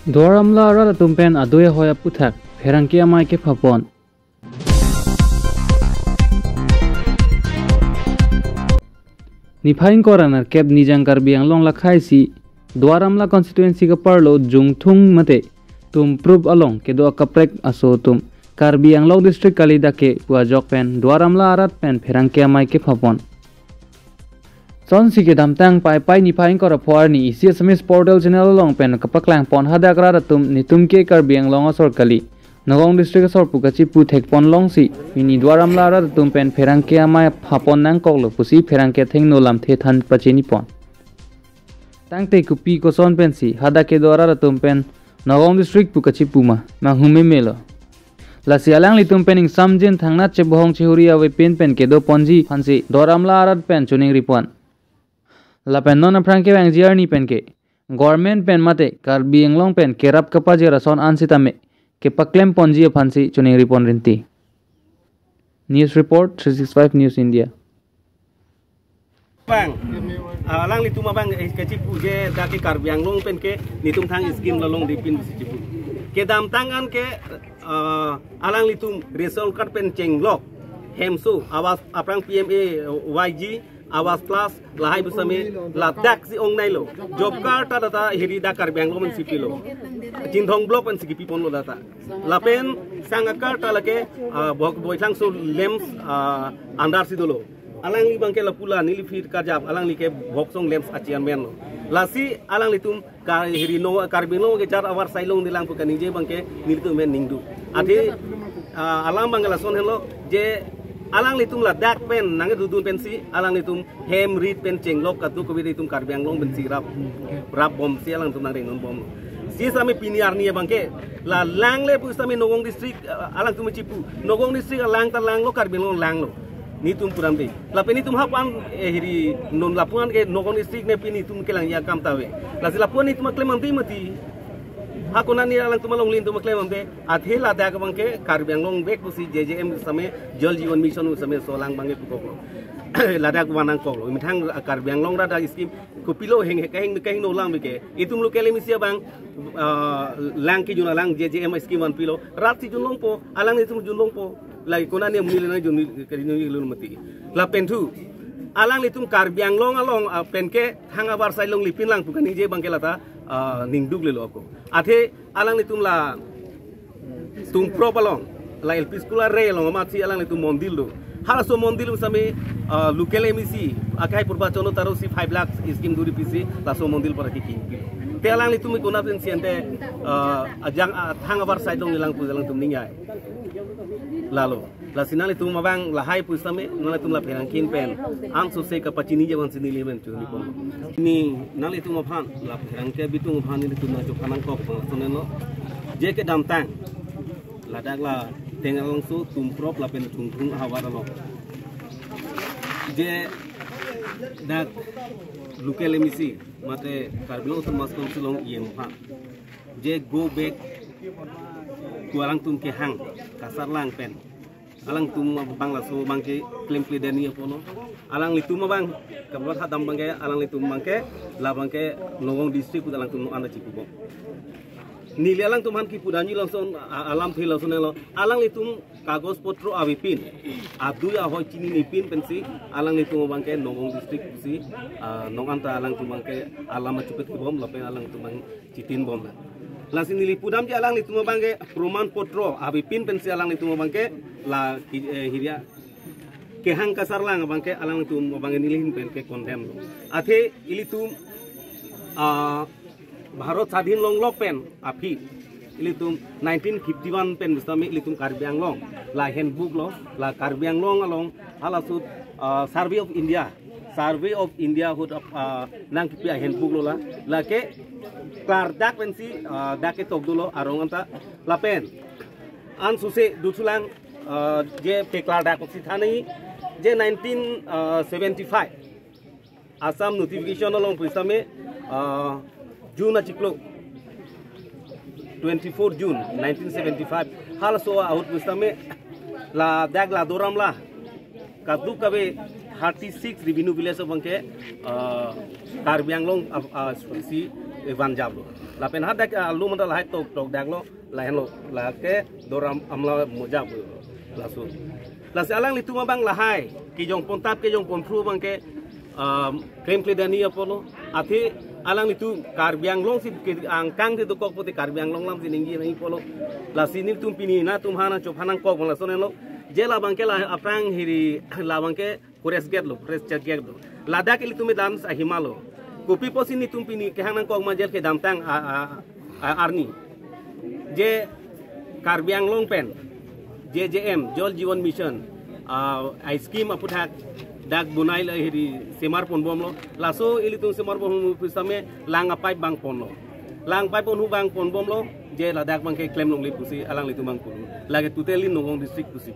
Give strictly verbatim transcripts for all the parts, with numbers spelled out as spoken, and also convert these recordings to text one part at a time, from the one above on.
Duar Amla arat atum pen adui ahoi aputhak pherangke amei kephapon. Niphai ingkoi ra nerkep Nijang Karbi Anglong lakhai isi Duar Amla constituency kaparlo Jungthung mate Tumprup along kedo akaprek aso atum Karbi Anglong district kali dak ke pu ajok pen Duar Amla arat pen pherangke amei kephapon. Sonsi kedamtang Paipai niphai ingkoi ra pho arni isi Assamese Portal Channel along pen kapaklangpon hadak arat atum netum ke Karbi Anglong asor kali, Nagaon district asor pu kachipu thekpon longsi, pini Duar Amla arat atum pen pherangke amei phapon nangkoklo pusi pherangke athengno lamthe than pachinipon. Tangte kopi koson pensi hadak kedo arat atum pen Nagaon district pu kachipu ma, manghu memelo. Lasi alanglitum pen ingsamjin thangnat chebohong chehuri avepin pen kedoponji aphansi Duar Amla arat pen choningripon. Lapen non aphrang kevangji arni pen ke government pen mate Karbi Anglong pen kerap kapajir ason an sitame kepaklemponji aphansi choningripon rinti. News report, three six five News India. Bang, ah, alanglitum abang, eh, kachipu je dak ke Karbi Anglong pen ke netum thang scheme lo longri pin si chipu. Kedamtang an ke, ah, alanglitum ration card pen chenglok, hemso, Awas aphrang P M A Y G, Awas Plus, lahai pusitame ladak si ongnailo. Job card ta data hiri dak Karbi Anglong pen si pilo. Chinthong block pen si kipiponlo data. Lapen sang akar ta lake, ah, Bok-, Boithlangso LAMPS, ah, under si dolo. Alangli abang ke lapu la neli phir kajap, alangli ke Boksong LAMPS a chairman lo. Lasi alanglitum ka hiri no Karbi Anglong ke jar avarsai longri lang pu kaningje abang ke nelitum amen ningduk. Athe, ah, alam abang ke lason henlo je alanglitum ladak pen nangkedodun pensi alanglitum hem rit pen chenglok kadokave itum Karbi Anglong pensi rap, rapbomsi alangtum nangrengnunbom. Si sitame pini arni abang ke la langle pusitame Nagaon district, ah, alangtum chipu. Nagaon district alang ta langlo, Karbi Anglong langlo. Netum puram de. Lapen netum hapan, eh, hiri non lapuan ke Nagaon district ne pini netum kelang ya kam ta ave. Lasi lapuan netum aklem ante mati. Ha konat ne alangtum alongle netum aklem ante. Athe ladak abang ke Karbi Anglong vek pusi J J M sitame Jal Jeevan Mission sitame laso alang abang ke pukoklo. Ladak vanangkoklo. Methang Karbi Anglong arat a scheme kopilo heng, kaheng, kahengno alam ke. Itum local M A C abang, ah, lang kejun alang J J M scheme vanpilo. Rat si junlongpo, alanglitum junlongpo. Lake konat ne amonit le nangjun, kali ne lun mati. Lapen thu, alanglitum Karbi Anglong along, ah, pen ke thang avarsai longri pin lang pu kaningje abang ke lata, ah, ningduk lelo ako. Athe alanglitum la Tumprup along, la L P school are along amatsi alanglitum mondir do. Halaso mondir sitame, ah, local M A C, akhai purba chono taro si five lakh scheme duri pisi, laso mondir para kikin. Te alanglitum konat pensi ante, ah, ajang, ah, thang avarsai longri lang pu alangtum ningjai. Lalo. Lasi nanglitum abang lahai pusitame, nanglitum la pherangke pen ansose kapachiniji aphansi neli pen chunipon. Pini nanglitum aphan, la pherangke abitung aphan nelitum nangchok nangkok abang lason henlo. Je kedamtang ladak la Tengalangso, Tumprup lapen Jungthung ahavar along, je dak local M A C mate Karbi Anglong Autonomous Council along E M aphan je go back pu alangtum kehang kasarlang pen alangtum abang laso abang ke klemkle dani apono. Alanglitum abang kabat hadam abang ke, alanglitum abang ke, la abang ke Nagaon district pu alangtum anda chipubom. Neli alangtum aphan kipu dani lason, a-, alamthe lason henlo. Alanglitum kagos potro avepin, adui ahoi chininipin pensi alanglitum abang ke Nagaon district pusi, ah, non anta alangtum abang ke alam achupet kebom lapen alangtum abang chitinbom na. Lasi neli pudamji alanglitum abang ke proman potro avepin pensi alanglitum abang ke la ki-, eh, hiri a kehang kasarlang abang ke alanglitum abang ke neli ahin pen ke condemn lo. Athe ilitum, ah, Bharat Sadhin longlok pen aphi ilitum nineteen fifty-one pen pusitame ilitum Karbi Anglong la handbook lo, la Karbi Anglong along halaso, ah, Survey of India, Survey of India ahut, ah, nangkipi a handbook lo la, lake klardak pensi, ah, dak ketok dolo arong anta lapen ansose duthulang, ah, je peklardak si thanji je nineteen seventy-five Assam notification along pusitame, ah, June achiklo, twenty-four June nineteen seventy-five, halaso ahut pusitame ladak la Duar Amla kadokave thirty-six revenue village abang ke, ah, Karbi Anglong, ah, ah, si vanjaplo. Lapen hadak alu manda lahai tok tok daklo, lahenlo, lake Doram Amla Moja pu laso. Lasi alanglitum abang lahai kejongpon tap kejongpon phru abangke, um, claim kledani apotlo. Athe alanglitum Karbi Anglong si ke angkang si dokok pute Karbi Anglong alam si ningje nangji apotlo. Lasi nelitum pini nangtum aphan nangchopha nangkok abang lasonlo. Je labangke la aphrang hiri labangke forest gate lo, forest check gate lo. Ladak ilitum dam ahima lo. Kopi pusi nelitum pini kehang nangkok ma je kedamtang a, a, a, arni. Je Karbi Anglong pen, J J M, Jal Jeevan Mission, a, a scheme aphuthak dak bonai la hiri semar ponbomlo. Laso ilitum semar ponbom pu same lang a pipe abang ponlo. Lang pipe ponhu abang ponbomlo, je ladak abangke klem longle pusi alanglitum abang pun. Lake totally Nagaon district pusi.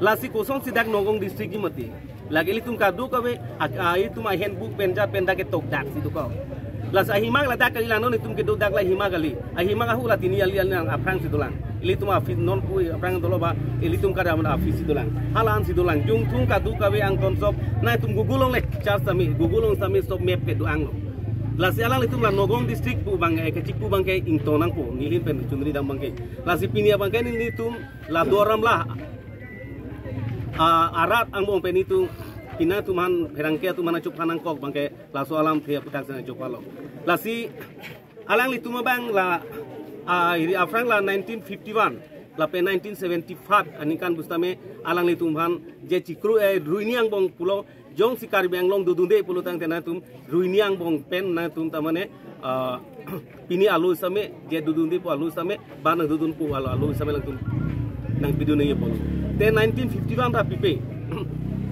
Lasi kosonsi dak Nagaon district ji mati. Lake ilitum kadokave, ak-, a, ilitum ahen buk penja pen dak ketok dak si dokok. Lasi ahima ladak kali la non itum kedo dak la ahima kali. Ahima ahu la tini ali ali nang aphrang si dolang. Ilitum office non pu aphrang dolo ba, ilitum kada man office si dolang. Halan si dolang. Jungthung kadokave angton sop. Nangtum Google longle search sami, Google long sami sop map kedo-anglo. Lasi alanglitum la Nagaon district pu abang, eh, kechik pu abangke ingtong nangpo, neli pen chunri dam abangke. Lasi pini abangke nelitum la Doram la, ah, arat angbong pen itum, pini nangtum aphan pherangke atum aphan nangchopha nangkok abangke, laso alamthe aphuthak si nangchophalo. Lasi alanglitum abang la, ah, hiri aphrang la nineteen fifty-one, lapen nineteen seventy-five aningkan pu sitame alanglitum aphan je chikru, eh, ruini angbong pulo, jongsi Karbi Anglong dodunde pulo tangte nangtum ruini angbong pen nangtum tamane, ah, pini alu same, je dodunde pu alu same, ba nangdodun pu alu, alu same nangtum nangpidun nangji pulo. Te nineteen fifty-one ta pipe.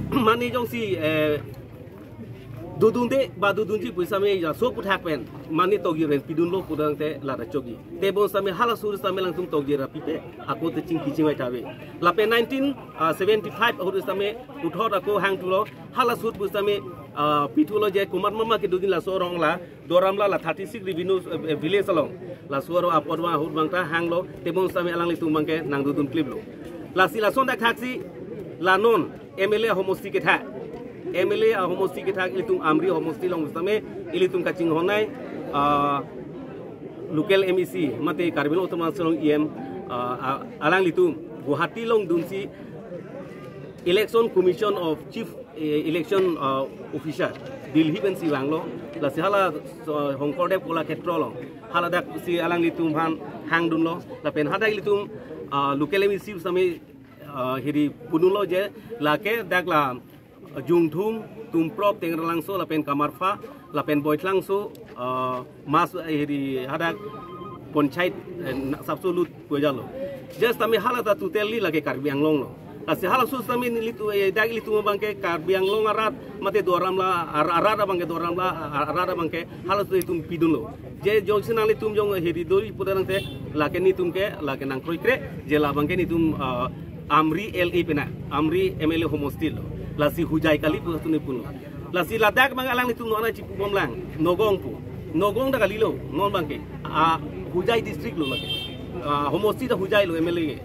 Mane jongsi, eh, dodunde ba dodunji pu same ya so aphuthak pen mane tokji ren pidunlo pu tangte lada chokji. Tebon same halaso same nangtum tokji ra pipe, ako te chingki chingvai ta ave. Lapen nineteen, ah, seventy-five ahut same puthot ako hangthulo, halaso pu same, ah, pithulo je komat mama kedodun laso arong la, Doram la la thirty-six revenue, eh, village along. Laso arong apor abang ahut abang ta hanglo, tebon same alanglitum abangke nangdodun kliplo. Lasi lason dak thaksi, la non M L A ahomosti kethak. M L A ahomosti kethak ilitum Amri homosti along sitame ilitum kachinghon nai, ah, local M A C, mate Karbi Anglong Autonomous Council along E M, ah, ah, alanglitum Guwahati along dunsi Election Commission of Chief, eh, Election, ah, Officer, Delhi pensi vanglo, lasi hala, so, Shonkordev Kala Kshetra along, haladak si alanglitum aphan hangdunlo, lapen hadak ilitum, ah, local M A C sitame, ah, hiri pudunlo je, lake dak la, ah, Jungthung, Tumprop, Tengralangso, lapen Kamarpha, lapen Boithlangso, ah, mas, eh, hiri hadak panchayat, eh, na-, sapso lut pujalo. Je sitame hala ta totally lake Karbi Anglong lo. Lasi halaso sitame nelitum, eh, dak ilitum abangke Karbi Anglong arat, mate Doram la, ar-, arat abangke Doram la, ar-, arat abangke halaso itum pidunlo. Je jongsi nanglitum jong hiri dori pu tangte lake nelitum ke, lake nangkroikre, je labangke nelitum, ah, Amri L A pena, Amri M L A homosti lo. Lasi Hojai kali pu tuni pulo. Lasi ladak abang alanglitum non ana chipubom lang, Nagaon pu. Nagaon dak kalilo, non abangke. Ah, Hojai district lo lake. Ah, homosti ta Hojai lo M L A ke.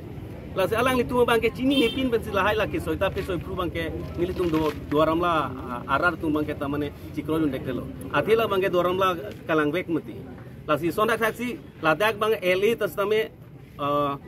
Lasi alanglitum abangke chinine pin pensi lahai lake soi ta pe soi phru abangke nelitum do, Doram la, ah, arat atum abangke tamane chikroi un-e deklo. Athe la abangke Doram la kalang vek mati. Lasi lason dak thaksi ladak abang L A ta sitame, ah,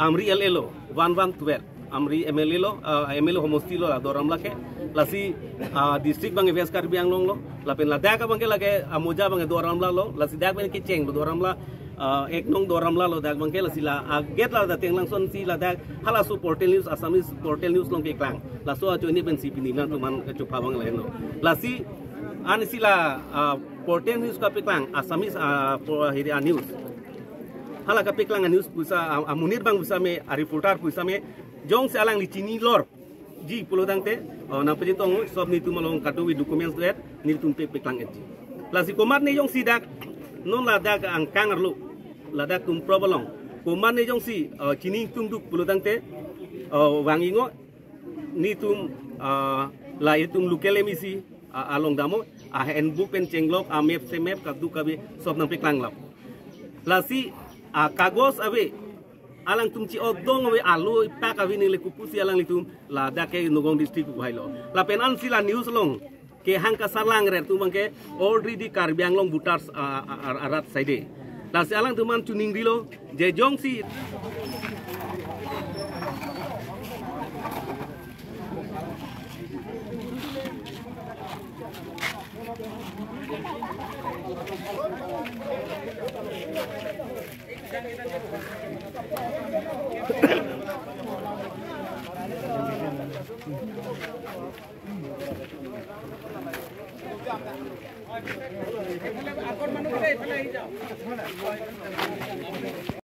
Amri L A lo, one one twelve. Amri M L A lo, ah, M L A homosti lo la Doram la ke. Lasi, ah, district abang West Karbi Anglong lo. Lapen ladak abangke lake Amoja abang Doram la lo. Lasi dak abang kecheng lo Doram la, ah, ek nong Doram la lo dak abangke, lasi la, ah, gate la da Tengralangso si ladak halaso portal news, Assamese portal news along keklang. Laso ajoine pensi pini nangtum aphan kachopha abang lahenlo. Lasi ansi la, ah, portal news kapeklang, Assamese, ah, po-, hiri a news. Hala kapeklang a news pu sa, ah, amonit abang pu same, a reporter pu same, jongsi alangli chinilor ji pulo tangte, oh, nangpajitong, sop nelitum along kadokave documents do-et, nelitum pe peklang-etji. Lasi komatne jongsi dak, non ladak angkang arlo, ladak Tumprop along. Komatne jongsi, oh, chini ingtungduk pulo tangte, oh, vang-ingo, nelitum, ah, la itum local M A C, ah, along damlo, ah, handbook pen chenglok, ah, map se map, kadokave sop nangpeklang lap. Lasi, ah, kagos ave, alangtum chi-otdong ave, alo ipak ave neli kopusi alanglitum ladak ke Nagaon district pu hailo. Lapen ansi la news along, Kehang kasarlang rer atum abangke already Karbi Anglong voters, ah, ah, ah, arat side. Lasi alangtum aphan choningrilo, je jongsi